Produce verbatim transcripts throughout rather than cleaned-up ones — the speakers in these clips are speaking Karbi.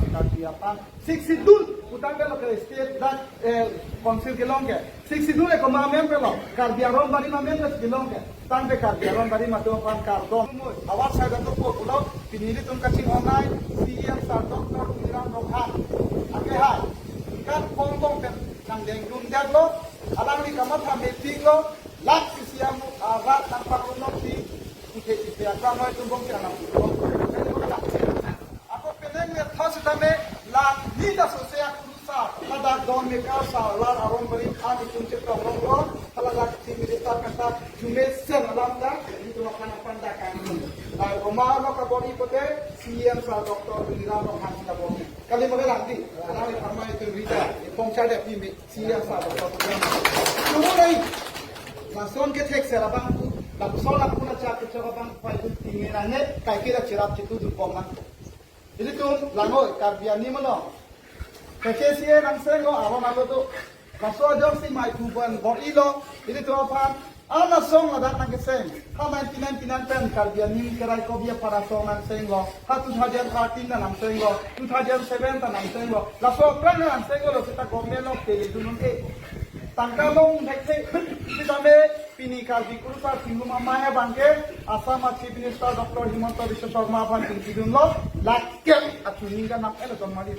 Karbi aphan Sixth Schedule pu tangte lo ke state dak, eh, council kelong ke. Sixth Schedule ke komat amen ke lo, Karbi Aron Barim amen ke kelong ke. Tangte Karbi Aron Barim atum aphan kardom. Havar asai dak ko pulo, pini ilitum kachinghon-ai, C E M sir Doctor Tuliram Ronghang. Ake hai, kan pong pong pen nangdeng dun det lo, alangli kamatha mepik lo, lak isi amu arat nangpakrum nangpi, puthe isi akam noi tumbong kira nang. Ako penang me thos tame lang ni ta sose akuru sa, kada don me ka sa lar Aron Barim an itum chetong long long, hala lak Chief Minister kata jume sen alam ta, itum aphan aphan dak kan. Lai Roma lo kabor-i pote, C E M sir Doctor Tuliram Ronghang kabor-i. Kali maga lang di, alang ni pharma itum rida, ipong chada pimi. C E M sir Doctor Tuliram. Chumu nai. Lason kethek sera bang tu, lason lapu na chak kechok bang pai tu tingin ane, kai kira cherap chitu dun pom na. Ilitum langoi, Karbi ani mano. K K C A nangseng lo, aron alo tu. Laso ajok si mai tu ban bor-i lo, ilitum aphan, ana song ladak nangkeseng. Ha nineteen ninety-nine pen Karbi aning kerai kobi apara song nangseng lo. Ha two thousand thirteen ta nangseng lo. Two thousand seven ta nangseng lo. Laso aphrang nangseng lo, seta government lo pele dunun e. Tangka long thekthe. Sitame pini Karbi Kurusar Chingrum Amei abangke Assam a Chief Minister Doctor Himanta Biswa Sarma aphan chingki dunlo. Lak kep achuning ka nam elo ton mali.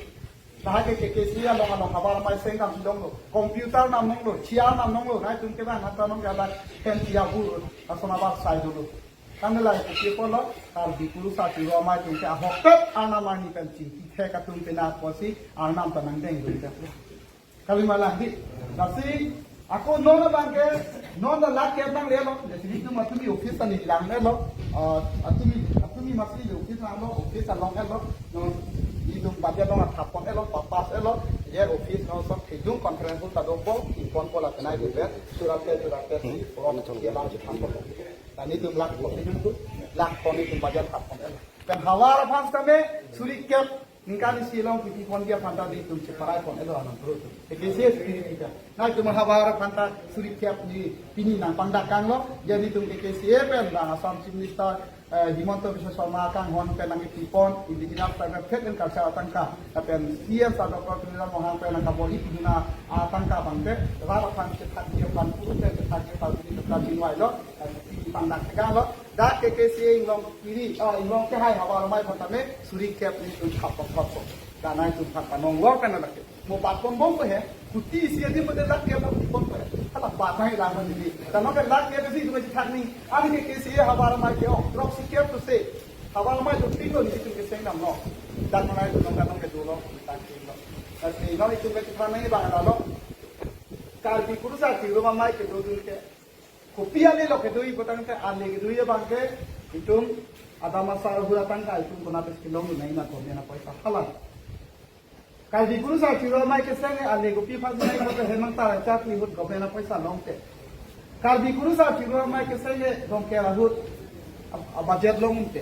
Lahai ke K K C A along along havar amei seng kam si longlo. Computer nam longlo, chair nam longlo, nai tum ke bang hata nong ke alak pen tia bu, asona bak sai dolo. Kami lai ke polo, Karbi Kurusar Chingrum Amei tum ke ahok tet, arnam arni pen chingki thek atum pena kosi, arnam ta nangdeng dun tet. Kali malang di, lasi ako non abangke, non ta lak kep nanglelo, jadi itum atumi office ta neli langlelo, ah, atumi, atumi masi office langlo, office along elo, non itum budget along athap pon elo, papas elo, ye office non sok thedung conference hall ta dopo, ipon pola penai di pen, surat ke, surat ke, si, orang ke lang thap pon. Tani itum lak pon, itum tu, lak pon itum budget thap pon elo. Pen havar aphan tame, suri kep, ningkan isi along kipi pon dia phanta di itum cheparai pon elo anang terus. K K C A suri kita. Nai itum havar aphanta suri kep ni pini nangpangdak kanglo. Jadi itum K K C A pen bang Assam Chief Minister, eh, Himanta Biswa Sarma kanghon pen nangkipi pon indigenous tribal faith and culture atangka. Lapen C E M sir Doctor Tuliram Ronghang pen nangkabor-i piduna atangka abangke. Rat aphan kethak dia aphan puru pen kethak dia aphan pini kethak dia lo. Pini pangdak kanglo. Dak K K C A inglong kiri, ah, inglong kehai havar amei aphan tame suri kep ni itum thap pon thap pon. Danai itum phan panong lo kan dak ke. Mo bat pon bom ko he, kuti isi adim pote lak kep mo kuti pon ko he. Hala bat nai lang man di. Dan ke lak kep si itum kethak ni. Ani K K C A havar amei ke ong, drok si kep tu se. Havar amei tu ping lo ni itum keseng dam lo. Dak manai itum kan nong ke dolo, tak ping lo. Tapi nong itum kethak ni bang lo. Karbi Kurusar Chingrum Amei kedodun ke. Kopi ale lo kedo-i pu tangte ale kedo-i abangke itum adam asar ahut atangka itum konat si kelong nai na government apoisa hala. Karbi Kurusar Chingrum Amei keseng ale kopi phak nai pu ke hemang tara chat ni ahut government apoisa longte. Karbi Kurusar Chingrum Amei keseng dongke ahut a, a budget longte.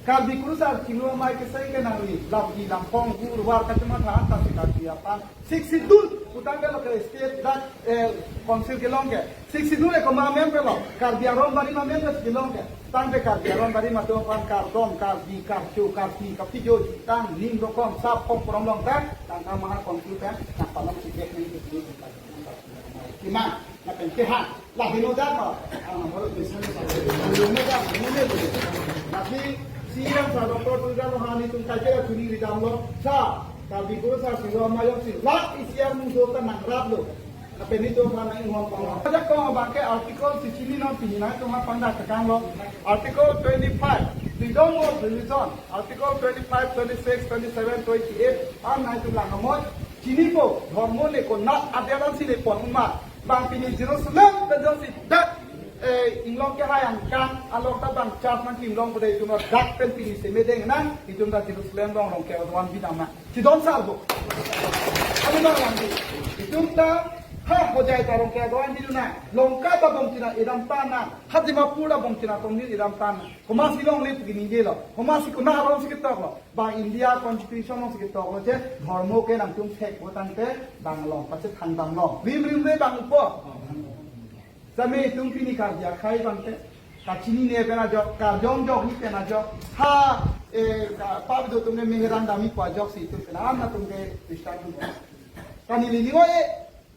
Karbi Kurusar Chingrum Amei keseng ke nangli lampi lampong gur war kacuma tha anta si Karbi aphan Sixth Schedule pu tangte lo ke state dak, eh, council kelong ke. Sixth Schedule ke komat amen ke lo, Karbi Aron Barim amen ke kelong ke. Tangte Karbi Aron Barim atum aphan kardom, Karbi, Karcho, Karpi, kapijo, tang, ning rokom, sap, kong, korom long tang, tangka maha council ke, nang panom si kek ni, kima, na pen keha. Laheno dak ma, ah, horo tuition ni sa. Laheno dak, laheno dak. Lasi C E M sir Doctor Tuliram Ronghang itum kaike achuning ridam lo. Sa, Karbi Kurusar Chingrum Amei jongsi lak isi amu do ta nangrap lo. Lapen itum aphan nang inghon pon lo. Dak kong abangke article si chini non pini nai itum aphan dak tekang lo. Article twenty-five, freedom of religion. Article twenty-five, twenty-six, twenty-seven, twenty-eight. An nai itum lang amoi. Chinipo, dhormo le konat adelan si le pon uma. Bang pini Jerusalem pen jongsi dak, eh, inglong kehai angkang along ta bang church nangkimlong pu de itum dak pen pini semedeng nang itum ta Jerusalem long long ke adwan bidam nang. Chidon sar bo. Kami bang lang di. Itum ta ha Hojai ta long ke adwan bidam nang. Longka ta bom tina idam tan nang. Ha Dimapur ta bom tina tong ni idam tan nang. Komat si longle pu ke ningje lo. Komat si konat along si ketok lo. Bang India Constitution along si ketok lo je, dhormo ke nangtum thek pu tangte, bang along pachethang dam lo. Rim rim re bang upo. Same itum pini Karbi akhei bangte, kachinine pen ajok, karjong jok ni pen ajok. Ha, Eh, ka, pa do atum ke meherang dami pu ajoksi itum ke lam atum ke Christian atum. Kali neli ning oi,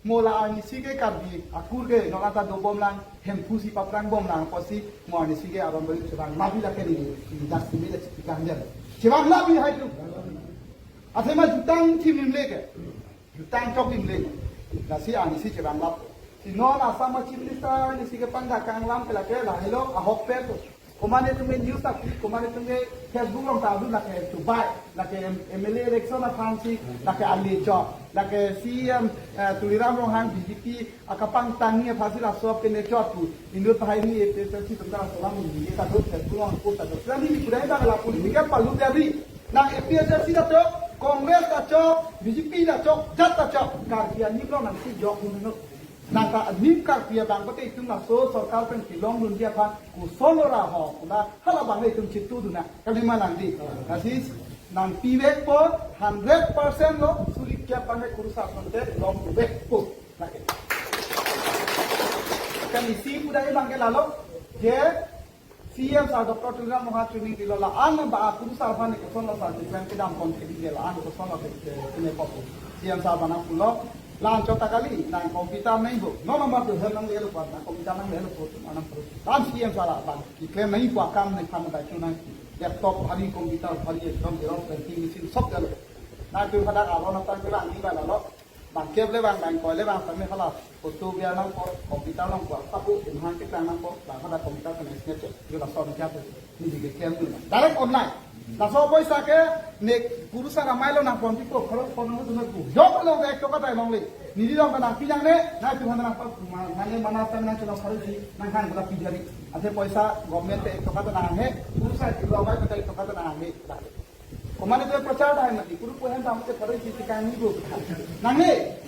mo la arnisi ke Karbi akur ke non anta dobom lang, Hemphu si paphrang bom lang apotsi mo arnisi ke aron beri chevang labi lake neli, indas neli le chipikang jam. Chevang labi hai tu. Athema jutang thim nim le ke. Jutang chok lim le. Lasi arnisi chevang lap. Si non Assam Chief Minister arnisi kepangdak kanglam ke lake lahelo ahokpet tu. Komat atum ke news api, komat atum ke Facebook along ta adu lake chubai, lake M-, M L A election aphansi, lake ale chok, lake C E M, eh, Tuliram Ronghang B J P akapangtangji aphansi laso pen chok pu. Inut tahai ni A P H L C atum ta laso lam ni ta do, Facebook along post ta do. Sila ni kuda ta la political palu jadi. Nang A P H L C ta chok, Congress ta chok, B J P ta chok, jat ta chok. Karbi anim along nangsi jok dun non. Nang ta anim Karbi abang pate itum laso sorkar pen kelong dunji aphan koson lo ra ho, pula hala abang le itum chitu dun nang. Kalima nang di. Lasi nangpivekpo hundred percent lo, suri kep abang le kurusar pen te longdunvekpo. Lake. Kan isi kuda abang ke lalo, je C E M sir Doctor Tuliram Ronghang training dilo, la-an ba kurusar aphan ne koson lo sir, keklem kedam pon ke dilo, la-an koson lo ke, ke, kene kopo. C E M sir abang nangpulo, la-an chot ta kali, nang computer nangpo. No number tu hem nanglelo pa, nang computer nanglelo pa, tu manang pro. La-an C E M sir abang keklem nangpo akam ne phan da chu nang. Laptop bhari, computer bhari, ekdom xerox printing machine sob dalo. Nang tu pada aron atan ke lang ni ba lalo. Bang kep le bang, bang koi le bang, tame hala photo biar nangpo, computer nangpo, paku imhang ke tang nangpo, bang hala computer kena snapchat, yo laso ni kya tu, ni di ke kem tu. Direct online. Laso poisa ke ne kurusar amei lo nangpon pipo, kharo pon nang tu nangpo. Yo lo ek toka ta longle. Neli along ta nangpi nangne, nang tu hana nangpa, nang mana ta nang chuna kharo si, nang hang bela pi jari. Athe poisa government te ek toka ta nanghe, kurusar chiklo amei ta ek toka ta nanghe. Komat atum prachar dahai mati, kuru pu hem dam te kharo si tikang ni go. Nangne,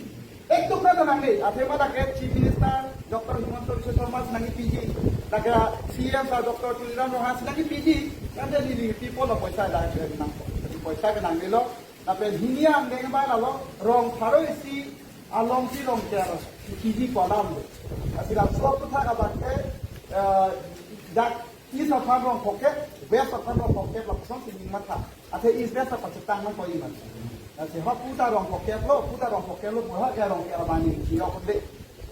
ek toka ta nangne, athema lake Chief Minister Doctor Himanta Biswa Sarma si nangkepiji, lake C E M sir Doctor Tuliram Ronghang si nangkepiji, kan de neli pipo lo poisa da ke nang. Poisa ke nangnelo, lapen hini angdeng ba lalo, rong pharo isi along si rong ter, kiji kolam de. Asi laso aputhak abang ke, eh, dak East aphan rong phokep, West aphan rong phokep, lapuson si ning matha. Athe East West aphan chetang nang koi man. Lasi ha pu ta rong phokep lo, pu ta rong phokep lo, pu ha ke rong ke abang ni chiyok de.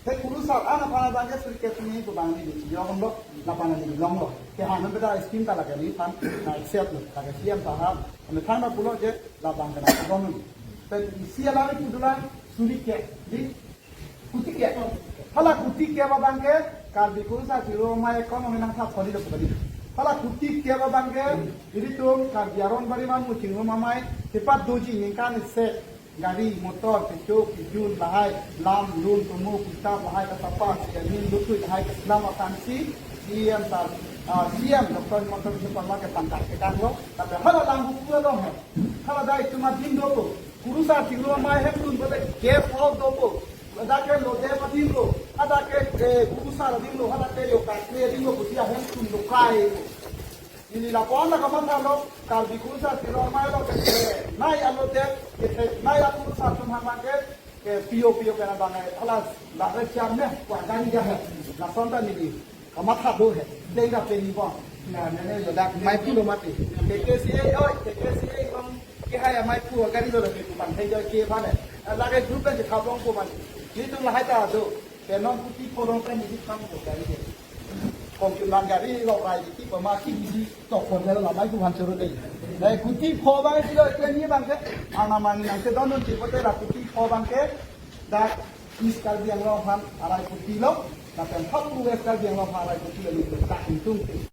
Te kurusar an aphan abang ke suri ke tini pu abang ni chiyok lo, lapen ni long lo. Ke han beda scheme ta lake neliphan, na accept lo, lake C E M sahab, kami thang na pulo je, labang ke na don. Pen isi alam itu dulu, suri ke, di, kuti kep. Hala kuti kep abang ke, Karbi kurusar chiklo amei economy nangthap kholi lo kali. Hala kuti kep abang ke, ilitum Karbi aron bari manmu chingrum amei, tepat doji ningkan isi, gari, motor, kechok, kejun, lahai, lam, lun, tomo, kitap, lahai, kasapa, sianin, lutui, lahai, keselam, akansi, C E M sir, ah, C E M Doctor Himanta Biswa Sarma kepangkat kedang lo, tapi hala langbu pura dong hai. Hala dai cuma din do ko. Kurusar chiklo amei hem tun bote guest house do ko. Ada ke lodem adim lo, ada ke, eh, kurusar adim lo, ada ke yo kakle adim lo, butia hem tun lo kai lo. Ili lapon la kamatha lo, Karbi kurusar chiklo amei lo ke, eh, nai alodem, ke, eh, nai akurusar atum hama ke, ke pio pio ke na bang, eh, alas, la re cham ne, kwa gari ja hai. Lason ta neli. Kamatha do hai. Deng da peni bom. Na, na, na, yo dak maiphu lo mati. K K C A, oi, K K C A kong ke hai maiphu gari lo ke tu bang hai jo ke bane. Lake group ke khabong ko man. Ni tu lahai ta do. Ke non kuti korong ke ni kam ko gari ke. Kong ke man gari lo rai ti ko ma ki di to ko de la maiphu han choro de. Dai kuti pho bang ti lo ke ni bang ke. Ana man nang ke don don ti ko te la kuti pho bang ke. Dak East Karbi Anglong aphan arai kuti lo, lapen hapu West Karbi Anglong aphan arai kuti lo, dak ingtung.